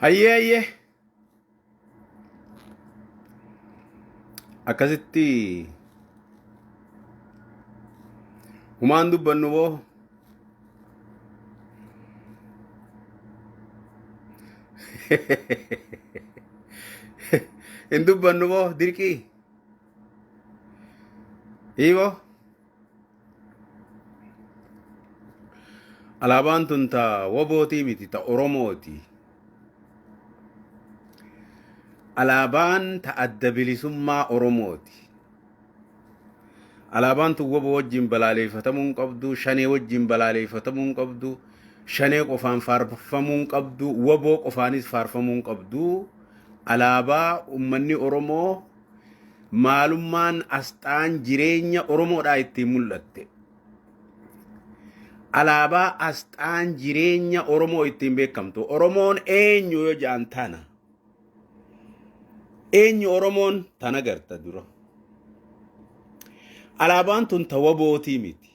Hayyee hayyee. Akkasitti humaan dubbannu boo. Hin dubbannu boo dirqii. Hiiboo. Alaabaan tun ta wabootii miti ta Oromooti. Alaabaan ta adda bilisummaa Oromooti. Alaabaan tun waboo wajjin balaaleeffatamuu hin qabdu, shanee wajjin balaaleeffatamuu hin qabdu, shanee qofaan faarfamuu hin qabdu, waboo qofaanis faarfamuu hin qabdu. Alaabaa uummanni Oromoo maalummaan asxaan jireenya Oromoodhaa ittiin mul'atte. Alaabaa asxaan jireenya Oromoo ittiin beekamtu. Oromoon eenyu yoo ja'an tana. Eenyu Oromoon tana garta dura. Alaabaan tun ta wabootii miti.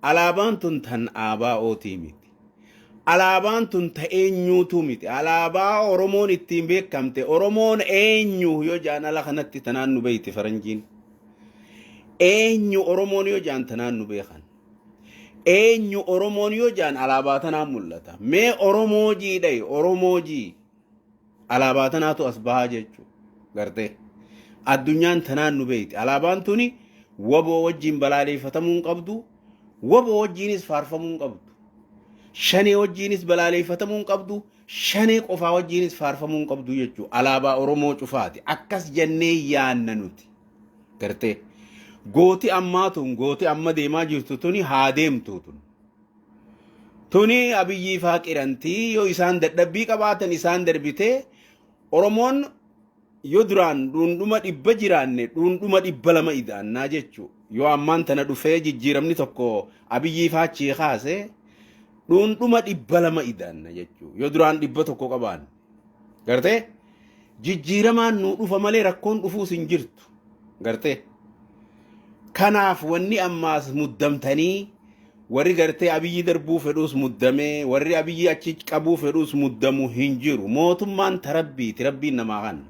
Alaabaan tun tan ABOtii miti. Alaabaan tun ta eenyuutuu miti. Alaabaa Oromoon ittiin beekamte. Oromoon eenyu yoo ja'an ala kanatti tanaan nu beeyti faranjiin. Eenyu Oromoon yoo ja'an tanaan nu beekan. Eenyu Oromoon yoo ja'an alaabaa tanaan mul'ata. Mee Oromoo jii dhayi Oromoo jii. Alaabaa tanaatu as bahaa jechuudha. Gartee. Addunyaan tanaan nu beeyti. Alaabaan tuni waboo wajjin balaaleeffatamuu hin qabdu. Waboo wajjinis faarfamuu hin qabdu. Shanee wajjinis balaaleeffatamuu hin qabdu. Shanee qofaa wajjinis faarfamuu hin qabdu jechuudha. Alaabaa Oromoo cufaati. Akkas jennee yaanna nuti. Gartee. Gooti ammaa tun gooti amma deemaa jirtu tuni haa deemtu tun. Tuni Abiyyii faa qirantii yoo isaan dadhabbii qabaatan isaan darbitee Oromoon yoo duraan dhuundhuma 100 jiraanne dhuundhuma 200 ida'annaa jechuu. Yoo ammaan tana dhufee jijjiiramni tokko Abiyyii faa achii kaase dhuundhuma 200 ida'anna jechuu. Yoo duraan 100 qabaanne. Gartee? Jijjiiramaan nuu dhufa malee rakkoon dhufuus hin jirtu. Gartee? Kanaaf wanni ammaas muddamtanii warri gartee Abiyyi darbuu fedhuus muddamee warri Abiyyi achi qabuu fedhuus muddamu hin jiru. Mootummaan ta Rabbiiti Rabbiin namaa kanna.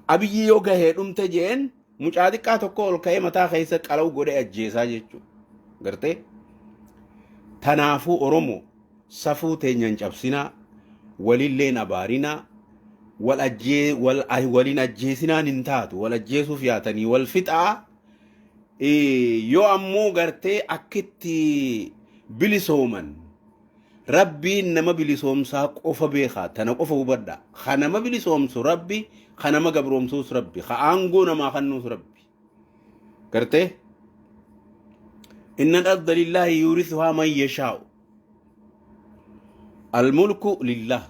Abiyyi yoo gahee dhumte jeen mucaa xiqqaa tokko ol ka'ee mataa keessa qalawu godhee ajjeesaa jechuudha. Gartee? Tanaafuu Oromoo safuu teenya hin cabsinaa, walillee hin abaarinaa, wal ajjee wal waliin ajjeesinaan hin taatu, wal ajjeesuuf yaatanii wal fixaa. Yoo ammoo gartee akkitti bilisooman Rabbiin nama bilisoomsaa qofa beekaa tana qofa hubadha. Ka nama bilisoomsu Rabbi, ka nama gabroomsuus Rabbi, ka aangoo namaa kennuus Rabbi. Gartee? Inna al-arda lillaahi yuurithuhaa man yashaa'u. Al-mulku lillah.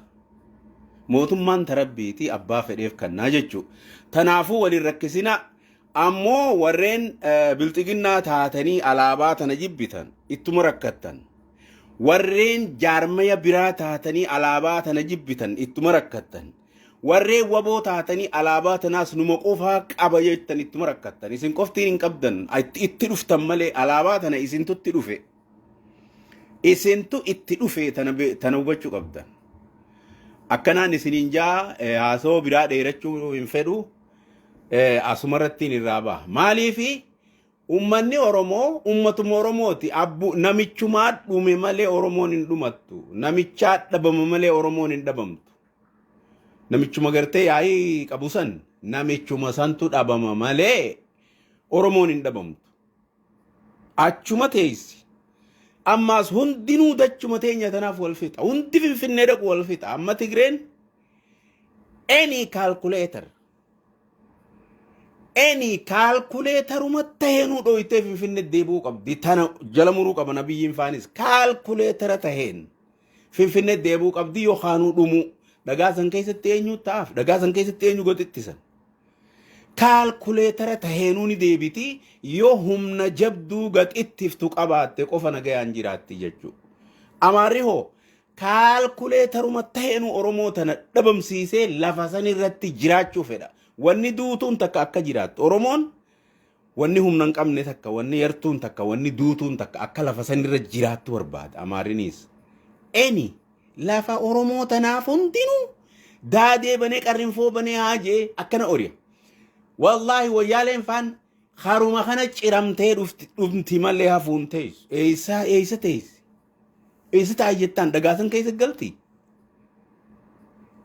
Mootummaan ta Rabbiiti abbaa fedheef kannaa jechuu. Tanaafuu waliin rakkisinaa. Ammoo warreen bilxiginnaa taatanii alaabaa tana jibbitan ittuma rakkattan. Warreen jaarmaya biraa taatanii alaabaa tana jibbitan ittuma rakkattan. Warreen waboo taatanii alaabaa tanaas numa qofaa qaba jettan ittuma rakkattan. Isin qoftiin hin qabdan itti dhuftan malee alaabaa tana isintu itti dhufe. Isintu itti dhufe tana hubachuu qabdan. Akkanaan isiniin jaa haasawoo biraa dheerachuu hin fedhu. Asumarrattiin irraa baha. Maaliifi ummanni Oromoo ummatuma Oromooti. Abbu namichumaa dhume malee Oromoon hin dhumattu. Namichaa dhabama malee Oromoon hin dhabamtu. Namichuma gartee yaa'ii qabu san namichuma santu dhabama malee Oromoon hin dhabamtu. Achuma teessi. Ammaas hundinuu dachuma teenya tanaaf wal fixa. Hundi Finfinnee dhaqu wal fixa. Amma Tigreen any calculator any calculatoruma taheenuu dhoytee Finfinnee deebi'uu qabdi. Tana jala muruu qaba nabiyyiin faanis calculatora taheen Finfinnee deebi'uu qabdi yookaanuu dhumuu. Dhagaa san keessatti eenyu ta'aaf? Dhagaa san keessatti eenyu gad ittisan? Kaalkuleetara taheenuu ni deebiti yoo humna jabduu gad ittiftu qabaatte qofa nagayaan jiraatti jechuudha. Amaarri hoo kaalkuleetaruma taheenuu Oromoo tana dhabamsiisee lafa san irratti jiraachuu fedha. Wanni duutuun takka akka jiraattu. Oromoon wanni humna hin qabne takka, wanni yartuun takka, wanni duutuun takka akka lafa san irra jiraattu barbaada. Amaarrinis. Any lafa Oromoo tanaaf hundinuu Daadee banee qarrinfoo banee haa jee akkana ori'a. Wallaahi wayyaaleen faan haruma kana ciramtee dhufti malee hafuun teessu. Eessa eessa teessi? Eessa ta'a jettaan dhagaa san keessa galti?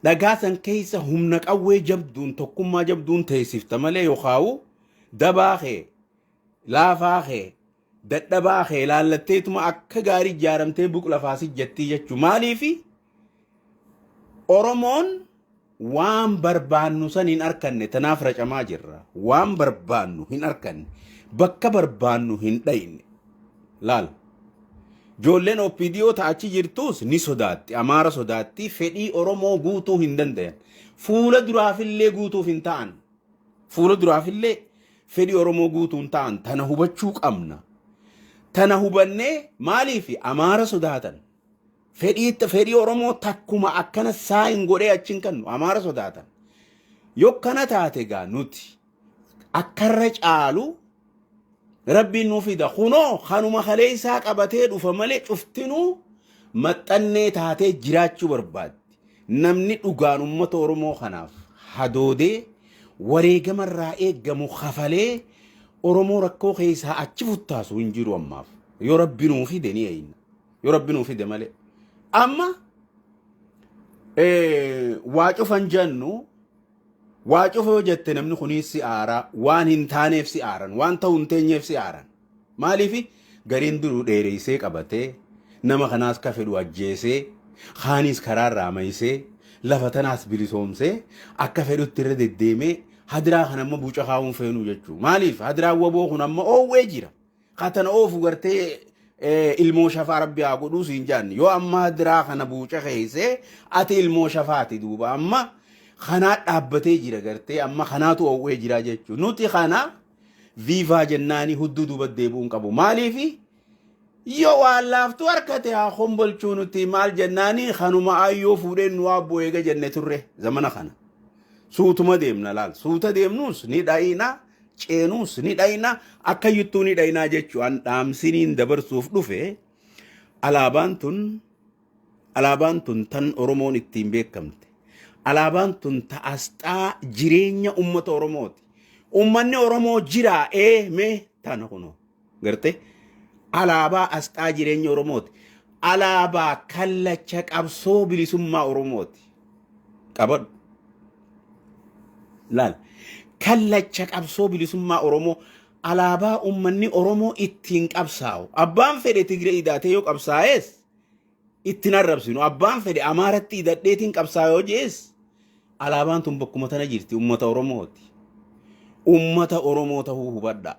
Dhagaa san keessa humna qawwee jabduun, tokkummaa jabduun teessifta malee, yookaan dabaa kee, laafaa kee, dadhabaa kee laallatteetuma akka gaarii ijaaramtee buqla faasi jettii jechuu. Maaliifi Oromoon waan barbaannu san hin arkanne, tanaaf racamaa jirra. Waan barbaannu hin arkanne, bakka barbaannu hin dhayne. Laal, ijoolleen OPDO ta'achi jirtus ni sodaatti, Amaara sodaatti. Fedhii Oromoo guutuu hin dandayan, fuula duraafillee guutuuf hin ta'an, fuula duraafillee fedhii Oromoo guutuu hin ta'an. Tana hubachuu qabna. Tana hubannee, maaliif Amaara sodaatan? Fedhii Oromoo takkuma akkana saayin godhee achiin kannu Amaara sodaatan. Yoo kana taate gaa, nuti akkarra caalu Rabbiin nuu fida. Kunoo kanuma kaleessaa qabatee dhufa malee cuftinuu maxxannee taatee jiraachuu barbaaddi. Namni dhugaan uummata Oromoo kanaaf hadoodee wareegamarraa eeggamu kafalee Oromoo rakkoo keessaa achi futtaasu hin jiru ammaaf. Yoo Rabbi nuu fide ni eeyna. Yoo Rabbi nuu fide malee. Amma waa cufan jennu, waa cufa yoo jette namni kunis si aaraa, waan hin taaneef si aaran, waan ta'u hin teenyeef si aaran. Maaliif? Gariin duruu dheereessee qabatee nama kanaas ka fedhu ajjeesee, kaanis karaarraa maysee, lafa tanaas bilisoomsee akka fedhutti irra deddeemee hadiraa kana amma buuca kaa'uun feenuu jechuu. Maaliif? Hadiraan waboo kun amma oowwee jira. Katana oofu gartee ilmoo shafaa Rabbi haa godhuu siin jaanni. Yoo amma hadiraa kana buuca keessee ati ilmoo shafaati, duuba amma kanaa dhaabbatee jira gartee, amma kanaatu oowwee jira jechuu. Nuti kana viivaa jennaanii hudduu duuba deebi'uun qabu. Maaliifi? Yoo waan laaftuu harkate haa kombolchuu, nuti maal jennaanii, kanuma ayyoo fuudheen nu abboo eega jenne turre zamana kana. Suutuma deemna, laal, suuta deemnuus ni dhayina, ceenuus ni dhayina, akka yuttuu ni dhayinaa jechuun dhaamsiniin dabarsuuf dhufe. Alaabaan tun tan Oromoon ittiin beekamte. Alaabaan tun ta asxaa jireenya ummata Oromooti. Ummanni Oromoo jira ee mee tana kunoo garte, alaabaa asxaa jireenya Oromooti. Alaabaa kallacha qabsoo bilisummaa Oromooti. Qabadhu. Laal. Kallacha qabsoo bilisummaa Oromoo, alaabaa ummanni Oromoo ittiin qabsaa'u. Abbaan fedhe Tigree idaatee yoo qabsaa'es ittiin arrabsinu. Abbaan fedhe Amaaratti hidhadheetiin qabsaa'e yoo jees, alaabaan tun bakkuma tana jirti, ummata Oromooti. Ummata Oromoo ta'uu hubadha.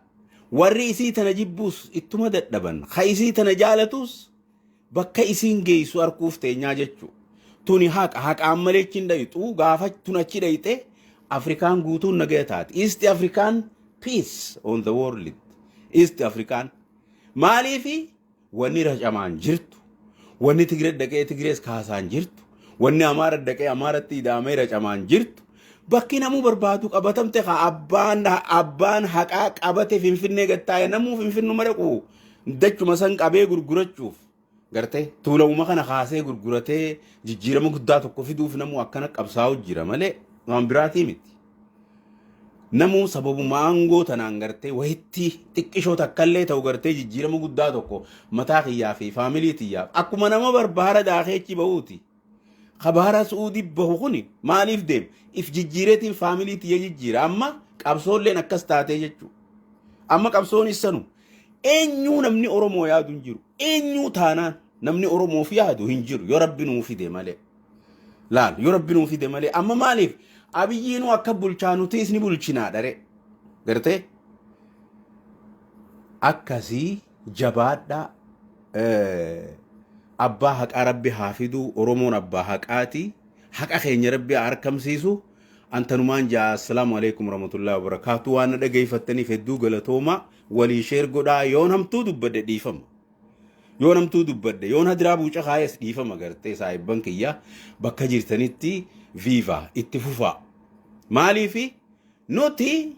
Warri isii tana jibbuus ittuma dadhaban. Ka isii tana jaalatus bakka isiin geessu arguuf teenyaa jechuudha. Tuni haqa, haqaan malee achi hin dhayxu. Gaafa tun achi dhayxe Afrikaan guutuun nagaya taati. East African peace on the world. East African. Maaliifi? Wanni racamaan jirtu, wanni Tigree dhaqee Tigrees kaasaan jirtu, wanni Amaara dhaqee Amaaratti ida'amee racamaan jirtu, bakki namuu barbaadu qabatamte, ka abbaan haqaa qabate Finfinnee gattaa'e, namuu Finfinnuma dhaqu dachuma san qabee gurgurachuuf gartee tuulamuma kana kaasee gurguratee jijjiirama guddaa tokko fiduuf namuu akkana qabsaa'u jira malee waan biraatii miti. Namuu sababuma aangoo tanaan gartee wayitti xiqqishoo takkallee ta'u gartee jijjiirama guddaa tokko mataa kiyyaa fi faamilii tiyyaaf akkuma nama barbaara daakee achi bahuuti. Kabaara Su'uudii bahu kuni maaliif deema? If jijjiireetiin faamilii tiyya jijjiira. Amma qabsoolleen akkas taatee jechuudha. Amma qabsoon issanu eenyuu namni Oromoo yaadu hin jiru. Eenyuu taanaan namni Oromoof yaadu hin jiru yoo Rabbi nuu fide malee. Laal, yoo Rabbi nuu fide malee. Amma maaliif Abiyyiinuu akka bulchaa nutis ni bulchinaa dhare gartee akkasii. Jabaadhaa, abbaa haqaa Rabbi haa fiduu. Oromoon abbaa haqaati, haqa keenya Rabbi haa harkamsiisu. Antanumaan jaa, assalaamu alaikum warahmatullahi wabarakaatu. Waan na dhageeffattaniif hedduu galatooma. Walii share godhaa. Yoon hamtuu dubbadhe dhiifama, yoo namtuu dubbadhe, yoon hadiraa buuca kaayes dhiifama. Gartee saahibban kiyya bakka jirtanitti viiva, itti fufaa. Maaliifi nuti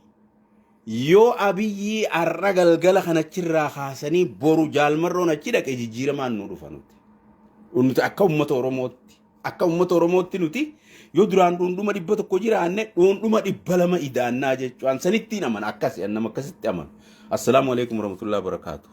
yoo Abiyyii har'a galgala kanachirraa kaasanii boru Jaalmarroon achi dhaqe jijjiiramaan nu dhufa. Nuti akka ummata Oromootti Akka uummata Oromootti nuti yoo duraan dhuundhuma 100 jiraanne dhuundhuma 200 idaannaa jechuudha. An sanittiin amana, akkasi, an nama akkasitti amanu. Assalaamu alaikum warahmatullahi wabarakaatu.